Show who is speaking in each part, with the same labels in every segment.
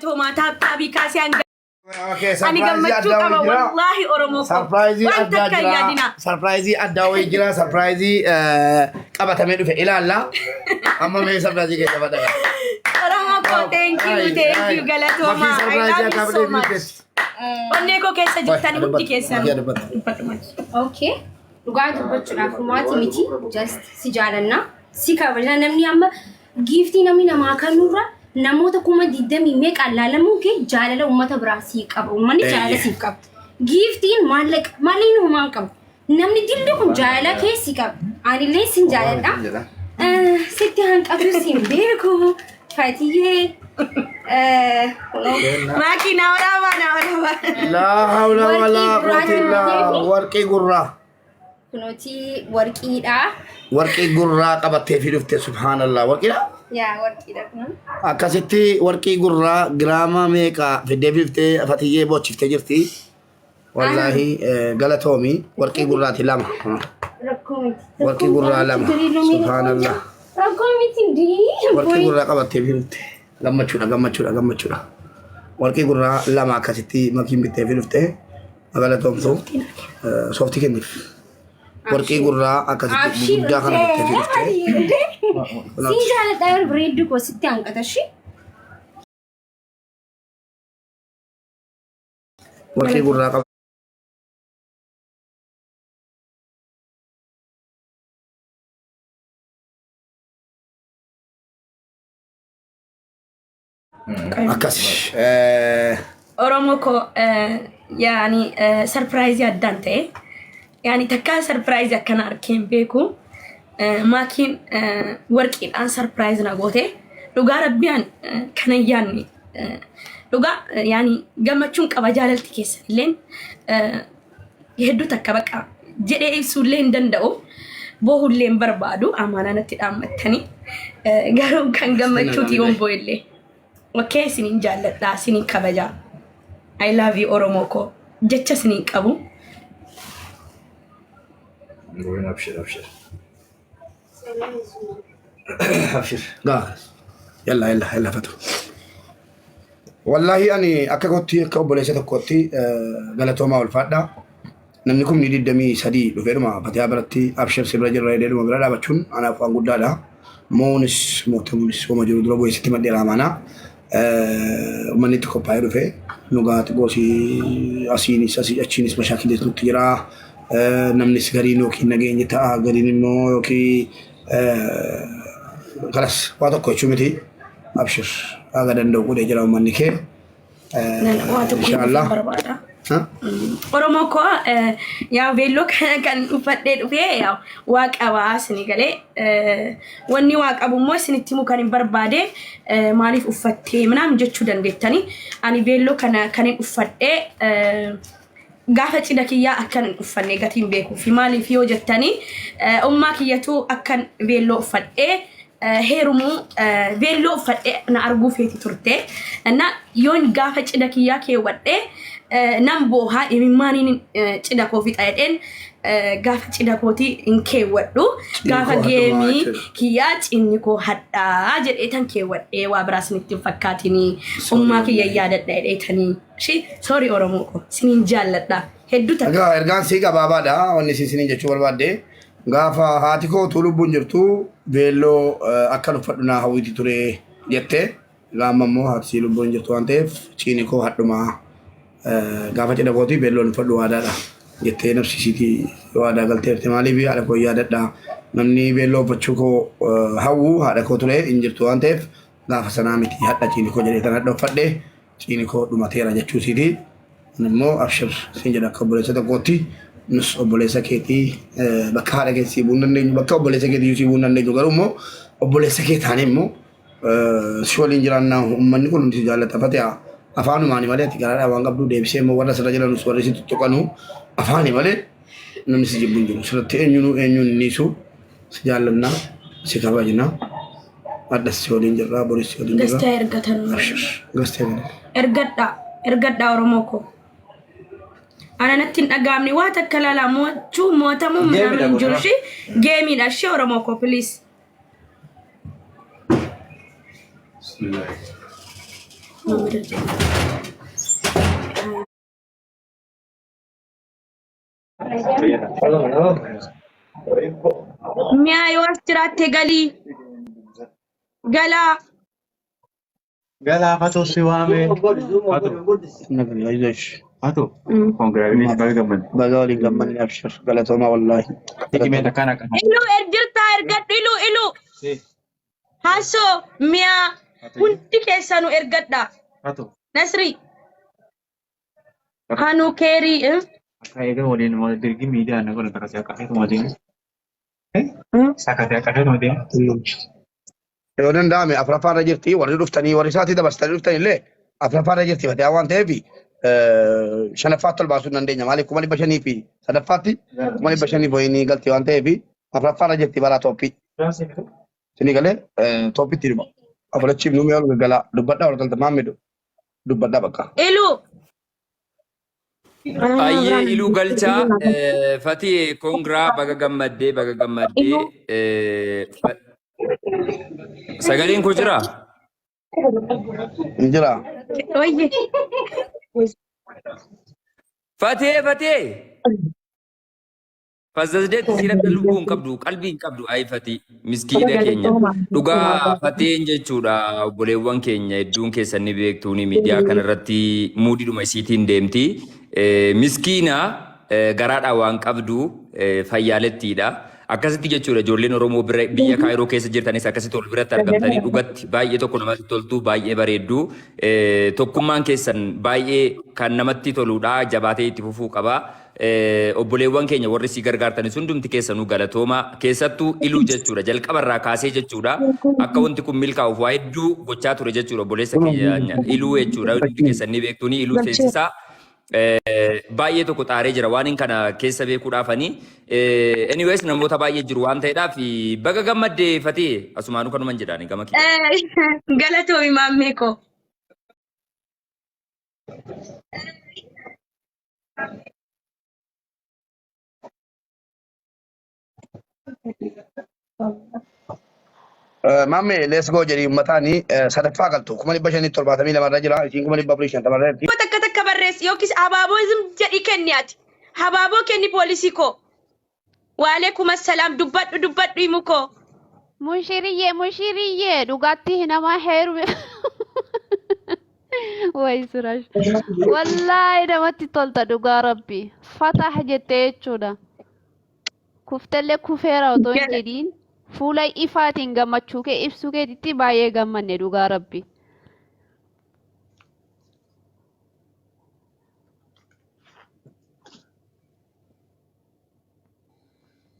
Speaker 1: Galatoomaa taaptaabii kaasee hanga
Speaker 2: Okay,
Speaker 1: ani
Speaker 2: surprise
Speaker 1: gammachuu
Speaker 2: addaa
Speaker 1: qaba
Speaker 2: wayii jira.
Speaker 1: wallaahi Oromoo koo.
Speaker 2: Surprise
Speaker 1: Waan
Speaker 2: addaa
Speaker 1: takka hin
Speaker 2: jira.
Speaker 1: yaadinaa.
Speaker 2: Surprise addaa wayii jira. Surprise qabatamee dhufe ilaalla. Amma mee surprise keessa badhaadha.
Speaker 1: Oromoo koo thank you, thank you, galatoomaa. I love you so much. Onnee koo keessa jirtan hundi keessan. Dubbadhu maali?
Speaker 3: Okay. Dhugaa dubbachuudhaaf humaati miti. Just si jaalanna. Si kabajna. Namni amma giiftii namni namaa kennurra namoota 20,000 meeqaan laalamuun kee jaalala uummata biraa sii qaba. Uummanni jaalala siif qaba. Giiftiin maallaqa maallaqni humaa hin qabu. Namni dilli kun jaalala kee si qaba. Anillee sin jaaladha. Sitti hanqatu sin beeku. Fatiyyee. Kunoo.
Speaker 1: Maakii na waraabaa, na waraabaa.
Speaker 2: Laa hawla
Speaker 3: Warqii
Speaker 2: walaa
Speaker 3: gurraa
Speaker 2: quwwata illaa warqii gurraa.
Speaker 3: Kunooti warqiidha.
Speaker 2: Warqii gurraa qabattee fi dhufte, subhaanallah, warqiidha.
Speaker 3: Yaa, warqiidha kun.
Speaker 2: Akkasitti warqii gurraa giraama meeqa fiddee fi dhuftee Fatiyyee boochiftee jirti. Wallaahi galatoomi, warqii gurraati lama.
Speaker 3: Rakkoo miti.
Speaker 2: Warqii gurraa lama. Subhaanallah.
Speaker 3: Rakkoo miti dii.
Speaker 2: Warqii gurraa qabattee fi dhufte. Gammachuudha, gammachuudha, gammachuudha. Warqii gurraa lama akkasitti makiin bittee fi dhufte. Galatoomtu, sooftii kenniif. Warqii gurraa akkasitti guddaa kana bittee fi dhufte.
Speaker 3: Siin jaaladha yeroo bareeddu koo sitti hanqata ishee.
Speaker 2: Warqii gurraa qaba. Akkas.
Speaker 1: Oromoo koo, yaani sarpiraayizii addaan ta'e, yaani takkaa sarpiraayizii akkana arkee hin beeku. Maakiin warqiidhaan sarpiraayiz na goote. Dhugaa rabbiyaan kana hin yaadne. Dhugaa yaani gammachuun qaba, jaalalti keessan illeen hedduu takka baqa jedhee ibsuullee hin danda'u. Boohullee hin barbaadu, amaanaa natti dhaammattanii. Garuu kan gammachuuti yoon boo'ellee. Okay, isiniin jaalladha, isiniin kabajaa. I love you, Oromoo koo. Jecha isiniin qabu.
Speaker 4: Abshir, abshir. Abshir.
Speaker 2: Gaa. Yalla yalla yalla fatu. Wallaahi ani akka kootti, akka obboleessa tokkootti, galatoomaa, ulfaadha. Namni 23,000 dhufeedhuma Fatihaa biratti abshir si bira jirra jedheedhuma bira dhaabachuun anaaf waan guddaadha. Moonis mootamuunis wama jiru dura bu'eessitti maddeera amaanaa. Uummanni itti qophaa'ee dhufe nu gaa xiqqoosii asiinis asii achiinis mashaakilis nutti jira. Namnis gariin yookiin nageenya ta'a, gariin immoo yookiin kanas waa tokko jechuu miti. Abshir, haga danda'u godhee jira uummanni kee.
Speaker 1: Nan waa tokko
Speaker 2: Inshaallah.
Speaker 1: barbaada. Oromoo koo, yaa veelloo kana kan uffadhee dhufee yaa waa qabaa isinii galee, wanni waa qabu immoo isinitti himuu kan hin barbaade, maaliif uffattee minaan jechuu dandeettanii, ani veelloo kana kan hin uffadhee gaafa cidha kiyyaa akkan hin uffanne gatiin beekuu fi maaliif yoo jettanii, ummaa kiyyatu akkan veelloo uffadhee heerumuu veelloo uffadhee na arguu feeti turte. Na yoon gaafa cidha kiyyaa keewwadhee nan boohaa, imimmaaniin cidha koo fixa jedheen gaafa cidha kootii hin keewwadhu. Gaafa
Speaker 2: koo hadhumaa
Speaker 1: geemii
Speaker 2: jechuudha.
Speaker 1: kiyyaa cinni koo hadhaa jedhee tan keewwadhee, waa biraas nitti hin fakkaatinii, ummaa kiyya yaadadha jedheetanii. Shi sorry, Oromoo koo, siniin jaalladha. Hedduu takka.
Speaker 2: Egaa ergaan sii gabaabaadha. Wanni isin isiniin jechuu barbaadde, gaafa haati koo utuu lubbuun jirtu veelloo akkan uffadhu naa hawwiti ture jette. Egaa amma immoo haati sii lubbuun jirtu waan ta'eef ciini koo hadhumaa, gaafa cidha kootii veelloon uffadhu waadaadha jettee nafsi isiitii waadaa galteerti. Maaliif? Haadha koo yaadadha. Namni veelloo uffachuu koo hawwu haadha koo ture, hin jirtu waan ta'eef gaafa sanaa miti, hadha ciini koo jedhee tan hadha uffadhe, ciini koo dhumateera jechuu isiiti. Ani immoo abshir siin jedha akka obboleessa tokkootti. Nus obboleessa keetii, bakka haadha keetii sii bu'uu hin dandeenyu, bakka obboleessa keetii sii bu'uu hin dandeenyu, garuu immoo obboleessa kee taanee immoo si waliin jiraannaa. Uummanni kun hundi si jaallata, Fatiha, afaanumaani malee ati garaadhaa waan qabdu deebisee immoo warra sirra jiranus, warri si tuttuqanu afaani malee namni si jibbu hin jiru. Sirratti eenyunuu eenyuun hin dhiisu. Si jaallannaa, si kabajnaa, hadhas si waliin jirraa, boris si waliin jirraa.
Speaker 1: Gastaa ergatan.
Speaker 2: Abshir, gastee gala.
Speaker 1: Ergadhaa. Ergadhaa, Oromoo koo. Ana natti hin dhagaamne waa takka laalaa, mo'achuu mo'atamuu
Speaker 4: Geemiidha
Speaker 1: minaamin hin jiru
Speaker 4: kun.
Speaker 1: ishee geemiidha ishee, Oromoo koo, please.
Speaker 4: Bismillah.
Speaker 1: Mi'a yoo as jiraatte galii. Galaa.
Speaker 5: Galaa Fatoo si waame.
Speaker 6: Fato,
Speaker 2: Ayzosh.
Speaker 6: Fato, congratulations baga gammadde.
Speaker 2: Baga waliin gammanne abshir. Galatooma wallaahi.
Speaker 6: Hiqimee takkaan akka.
Speaker 1: Iluu ergirtaa ergadhu iluu iluu.
Speaker 6: Si,
Speaker 1: Haasoo mi'a
Speaker 6: Fato,
Speaker 1: hundi keessanuu ergadha.
Speaker 6: Fato,
Speaker 1: Nasri. Hanuu keerii.
Speaker 6: Akka eega waliin dirgi miidiyaa na godhan takka si akka feetu deemu. Sakatee akka feetu deemu.
Speaker 2: Yoo danda'ame afuraffaa irra jirti warri dhuftanii warri isaatii dabarsitanii dhuftan illee afuraffaa irra jirti fatee waan ta'eef shanaffaatti ol baasuu hin dandeenya. Maaliif 500,000 fi sadaffaatti 500,000 wayinii galti waan ta'eef afuraffaa irra jirti baraa tooppii. Isinii galee tooppiitti dhuma. Afurachiif nuumi ol galaa dubbadhaa ol galta maammidu dubbadhaa bakka.
Speaker 1: Iluu.
Speaker 7: Ayyee iluu galchaa Fatii congra baga gammaddee baga gammaddee sagaleen koo jiraa?
Speaker 2: Hin jiraa.
Speaker 1: Wayye.
Speaker 7: Fatee Fatee Fazzazdeetti siin akka lubbuu hin qabdu qalbii hin qabdu ayi Fatii miskiina keenya dhugaa Fateen jechuudha obboleewwan keenya hedduun keessan ni beektuuni miidiyaa kanarratti muudiidhuma isiitiin deemti miskiina garaadhaa waan qabdu fayyaalettiidha akkasitti jechuudha ijoolleen Oromoo bira biyya Kaayiroo keessa jirtanis akkasitti wal biratti argamtanii dhugatti baay'ee tokko namatti toltu baay'ee bareeddu tokkummaan keessan baay'ee kan namatti toludha jabaatee itti fufuu qaba. Obboleewwan keenya warri si gargaartanis hundumti keessanuu galatooma. Keessattuu iluu jechuudha. Jalqaba irraa kaasee jechuudha. Akka wanti kun milkaa'uuf waa hedduu gochaa ture jechuudha. Obboleessa keenya iluu jechuudha. Hundi keessan ni beektuuni iluu seensisaa. Baay'ee tokko xaaree jira waan hin kana keessa beekuudhaafani. Anyways namoota baay'ee jiru waan ta'eedhaaf baga gammadde Fatee asumaanuu kanuman jedhaani gama kiyya.
Speaker 1: Galatoomi maammee koo.
Speaker 2: Maammee let's go jedhii uummataani sadaffaa galtu 572,000 irra jira isiin 450,000 irra jirti.
Speaker 1: Takka takka barreessi yookiis habaaboo zim jedhi kenni ati. Habaaboo kenni poolisii koo. Waalaikum assalaam dubbadhu dubbadhu himu koo.
Speaker 8: Mushiriyyee mushiriyyee dhugaatti nama heerume. Way sirash. Wallaahi namatti tolta dhugaa rabbi. Fatah jettee jechuudha. Kuftellee kufeera otoo hin jedhiin fuula ifaatiin gammachuu kee ibsuu keetitti baay'ee gammanne dhugaa rabbi.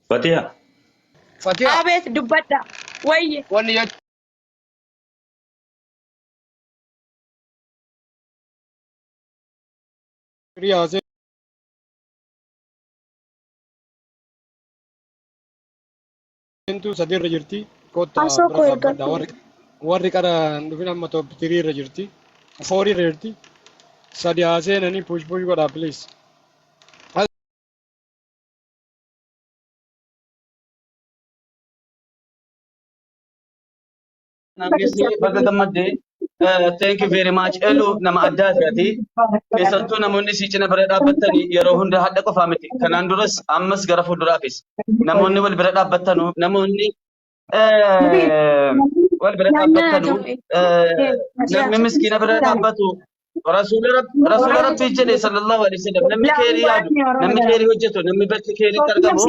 Speaker 4: Fatiha.
Speaker 2: Fatiha.
Speaker 1: Abeet dubbadha. Wayye.
Speaker 2: Wanni jechuun
Speaker 9: Seentuu sadii irra jirti. Kottaa
Speaker 1: Haasoo
Speaker 9: bira
Speaker 1: koo
Speaker 9: dhaabbadha.
Speaker 1: ergadhu.
Speaker 9: Warri qara hin dhufin amma top 3 irra jirti. 4 irra jirti. Sadi haa seenanii push push godhaa please.
Speaker 10: Namnis baga gammadde. Thank you very much. Elu nama addaati ati. Keessattuu namoonni si cina bira dhaabbattanii yeroo hunda hadha qofaa miti. Kanaan duras ammas gara fuulduraafis namoonni wal bira dhaabbattanu namoonni wal bira dhaabbattanu namni miskiina bira dhaabbatu rasuula rasuula rabbii jedhe sallallahu alaihi wasallam namni keerii yaadu namni keerii hojjetu namni bakka keeriitti argamu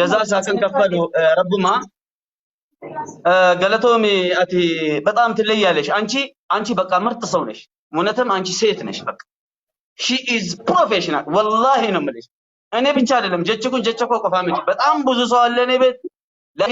Speaker 10: jazaa isaa kan kaffalu rabbumaa. Galatoomi ati በጣም ትለያለሽ። አንቺ በቃ ምርጥ ሰው ነሽ። እውነትም አንቺ ሴት ነሽ። በቃ she is professional ወላሂ ነው የምልሽ። እኔ ብቻ አይደለም jechi kun jecha koo qofa miti። በጣም ብዙ ሰው አለ እኔ ቤት ለኔ